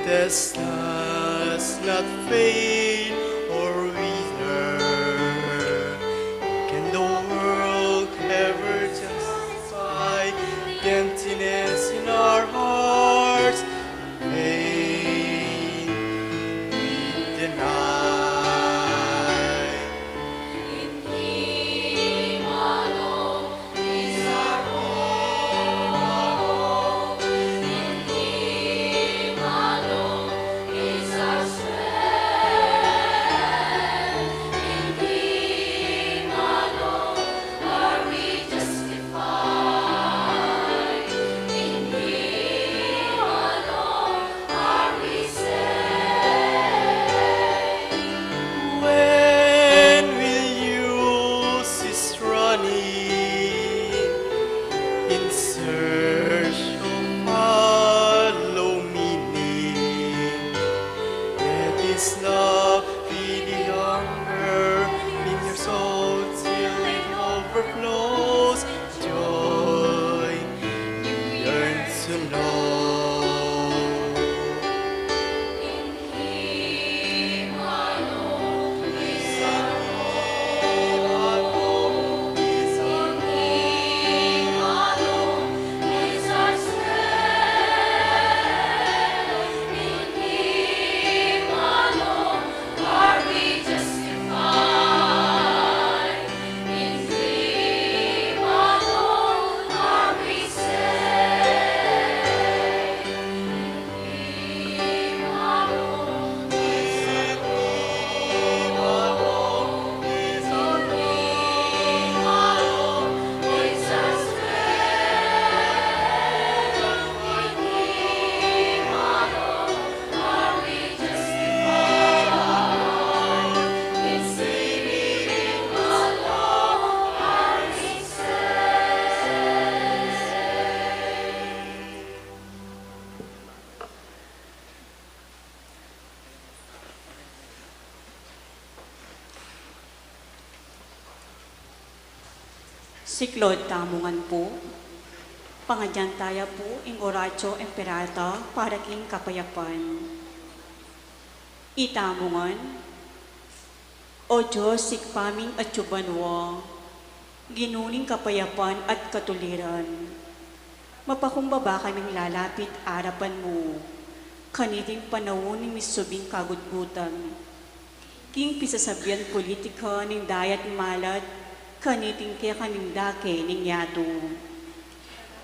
Test us not, fail or wither. Can the world ever justify the emptiness in our hearts? Faith we deny. When will you cease running in search of hollow meaning? Let this love be the hunger in your soul till it overflows. Joy you yearn to know. In Him alone we Siklaud tamu ngan pu. Pangadyan taya pu ing Oratio Imperata para king kapayapan. Itamu ngan, O Dios, Ibpa ming atsu banua, Ginu ning kapayapan at katuliran, mapakumbaba kaming lalapit arapan mu kaniting panaun ning misubing kagutgutan, king pisasabian politika ning dayat malat kaniting kekaming dake ning yatu.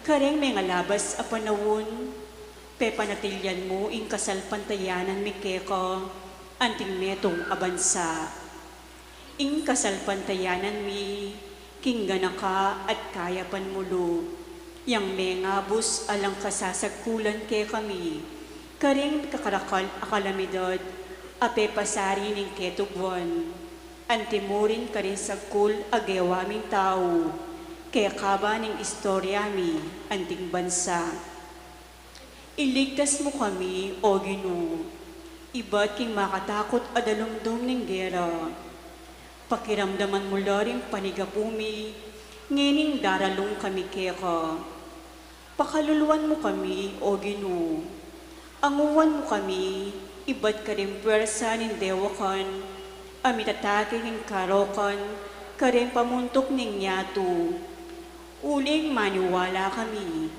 Kareng mengalabas a panaun, pepanatilian mu ing kasalpantayanan mi keka anting metung a bansa. Ing kasalpantayanan mi king ganaka at kayapan mu lu, yang mengabus alang kasasagkulan kekami karing kakarakal a kalamidad a pepasari ning ketubuan, anti mu rin karing sagkul a gewa ming tau kekaba ning istorya mi anting bansa. Iligtas mu kami, O Ginu, ibat king makatakut a dalumdum ning gera. Pakiramdaman mu la ring panigapu mi ngening daralung kami keka. Pakaluluan mu kami, O Ginu. Anguan mu kami ibat karing puersa ning dewakan a mitatake king karokan karing pamuntuk ning yatu. Uling maniwala kami,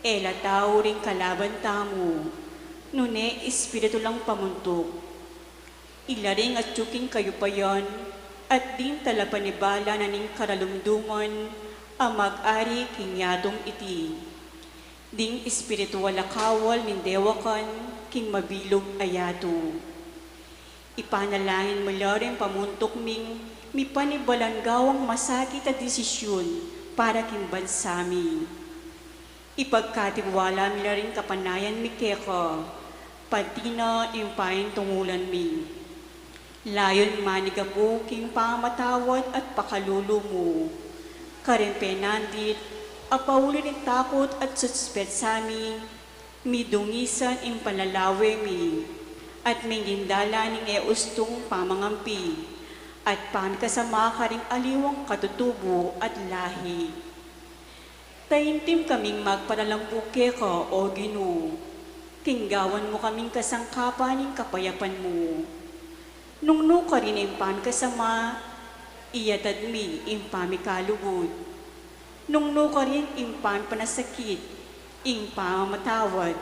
e la tau ring kalaban tamu, nune espiritu lang pamuntuk. Ila ring atsu king kayupayan at ding talapanibala na ning karalumduman a mag-ari king yatung iti, ding espiritual a kawal ning dewakan king mabilug a yatu. Ipanalangin mu la ring pamuntuk ming mipanibalang gawang masakit a desisyun para king bansa mi. Ipagkatiwala mi la ring kapanayan mi keka, pati na ing paintungulan mi. Layun manigapu king pamamatawad at pakalulu mu karing penandit a pauli ning takut at suspetsa mi, midungisan ing panlalawe mi, at mingindala ning e ustung pamangampi at pamikasama karing aliwang katutubu at lahi. Taimtim kaming magparalampu keka, O Ginu, king gawan mu kaming kasangkapan ning kapayapan mu. Nung nukarin ing pamikasama, iyatad mi ing pamikalugud. Nung nukarin ing pamipanasakit, ing pamamatawad.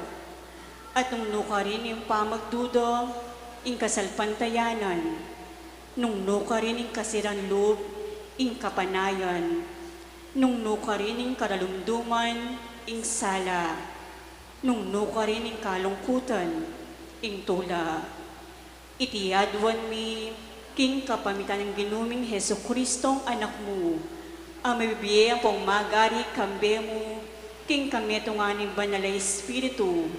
At nung nukarin ing pamagduda, ing kasalpantayanan. Nung nukarin ing kasiran lub, ing kapanayan. Nung nukarin ing karalumduman, ing sala. Nung nukarin ing kalungkutan, ing tula. Iti aduan mi king kapamilatan ning Ginu ming Jesucristong Anak mu, a mabibie ampong magari kambe mu king kametungan ning Banal a Espiritu,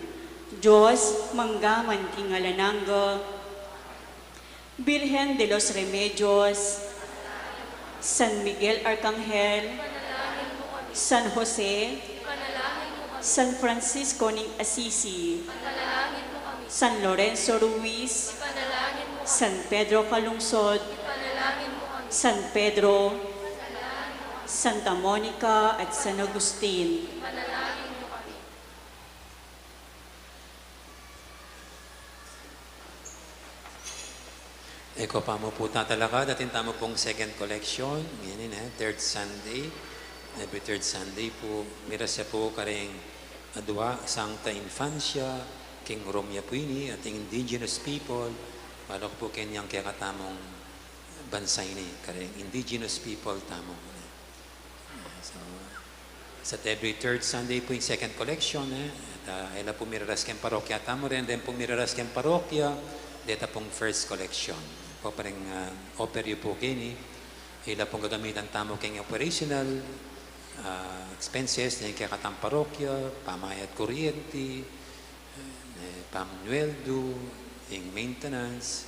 Dios, mangga man king alang angga. Birhen de los Remedios, San Miguel Arcangel, San Jose, San Francisco ning Assisi, San Lorenzo Ruiz, San Pedro Calungsod, San Pedro, Santa Monica, at San Agustin. E ko pa mu pu tatalakad, atin tamu pung second collection. Ngeni, e, third Sunday. Every third Sunday pu, miras ya pu karing adua Sancta Infancia, king Rome ya pu ini, ating indigenous people, balu ku pu kenian kekatamung bansa ini, karing indigenous people tamu. So, sa every third Sunday pu ing second collection, e. At, ah, e la pu miraras keng parokya tamu, reng, reng pu miraras keng parokya, deta pung first collection. Pu pa ring, ah, offer yu pu keni, e la pung gagamitan tamu keng operational, ah, expenses, ning kekatang parokya, pamayad kuryenti, e, pamueldu, ing maintenance.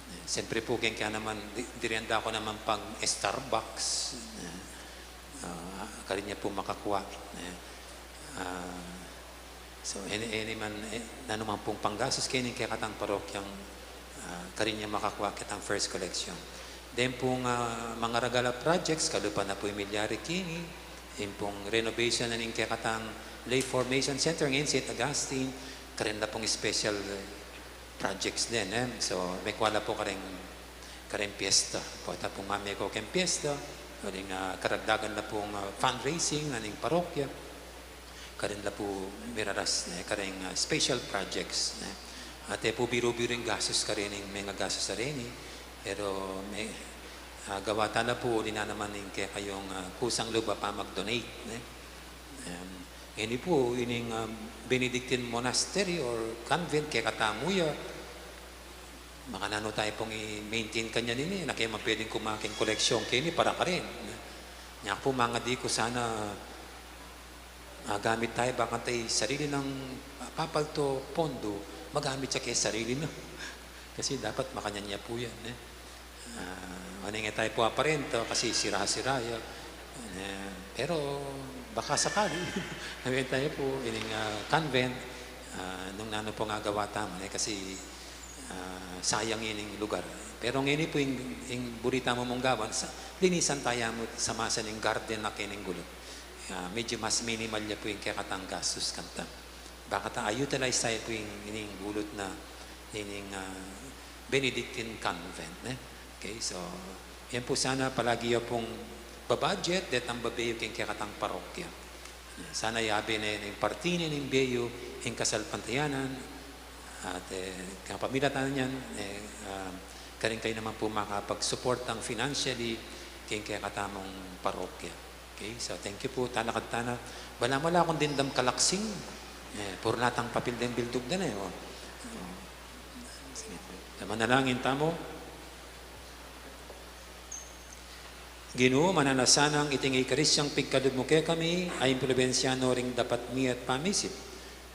E, siyempre pu, keng kaya naman, di, di rin da ku naman pang Starbucks. E, ah, karin ya pu makakua. E, ah, so, any, any man, e, nanu man pung panggastus keni ning kekatang parokyang, ah, karin ya makakua ketang first collection. Then pung, ah, mangaragala projects, kalupa na pu ing milyari keni, ing pung renovation na ning kekatang Lay Formation Center ngeni Saint Augustine, karin la pung special, eh, projects din, eh. So, mekwa la pu karing, karing piyesta. Pota pung mameko keng piyesta, uling, ah, karagdagan na pung, ah, fundraising na ning parokya. Karin la pu miraras, ne, karing, ah, special projects, ne. Ate pu biru-biru ing gastus karin, ing mengagastus a reni, pero me-, ah, gawa ta la pu, uli na naman ing kekayung, ah, kusang lub a pamag-donate, ne. Em, ini pu, ining, ah, Benedictine Monastery or convent, kekatamu ya, makananu tayu pung i-maintain kanyan ini, na ke man pwedeng kumaking koleksyon keni para karin, ne. Nya pu, mangadi ku sana magamit tayu, baka tayu sarili nang papalto pondo, magamit ya ke sarili na. Kasi dapat makanyan ya pu yan, eh. Ah, o nung e tayu pu aparenta, kasi sira-sira ya. Eh, pero baka sakali, nung e tayu pu, ining, ah, convent, ah, nung nanu pung agawa tamu, eh, kasi ah, sayang ining lugar. Pero ngeni pu ing, ing buri tamu mung gawan, sa, linisan tayu mu sa masa ning garden na keni ning gulut. Ah, medyo mas minimal ya pu ing kekatang gastus kanita. Baka ta-utilize tayu pu ing, ining gulut na, ining, ah, Benedictine Convent, ne? Okay, so, yan pu sana palagi yu pung ba-budget, detang babeyu king kekatang parokya. Sana yabe ne ning parti ne ning bieyu ing kasalpantayanan, at, eh, kapamilatan niyan, eh, ah, karin kayu naman pu makapagsuportang financially king kekatamung parokya. Okay, so thank you pu. Talakad tana. Balamu ala kung dimdam kalaksing, eh, purlatang papil deng bildug da ne, o. O. Sige pu. Manalangin tamu. Ginu, mananu sanang iting Eukaristyang pigkalub mu kekami a impluensya no ring dapat mi at pamisip.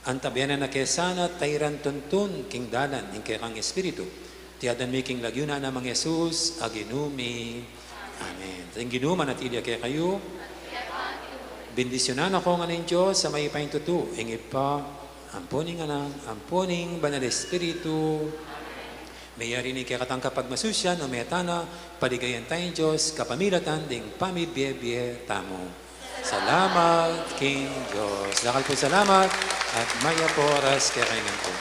Antabayanan na ke sana at tairan tuntun king dalan ning kekang Espiritu. Iti adwan mi king lagyu na nang Jesus a Ginu mi. Amen. Ing Ginu manatili ya kekayu. Bendisyunan na kayu ngan ning Dios a mayupayang tutu, ing Ibpa, ampo ning Anak, ampo ning Banal Espiritu. Meyari ne ing kekatang kapagmasusyan, o meta na, paligayan taya ing Dios kapamilatan ding pamibie-bie tamu. Salamat king Dios. Dakal pung salamat at mayap a oras kekayu ngan pu.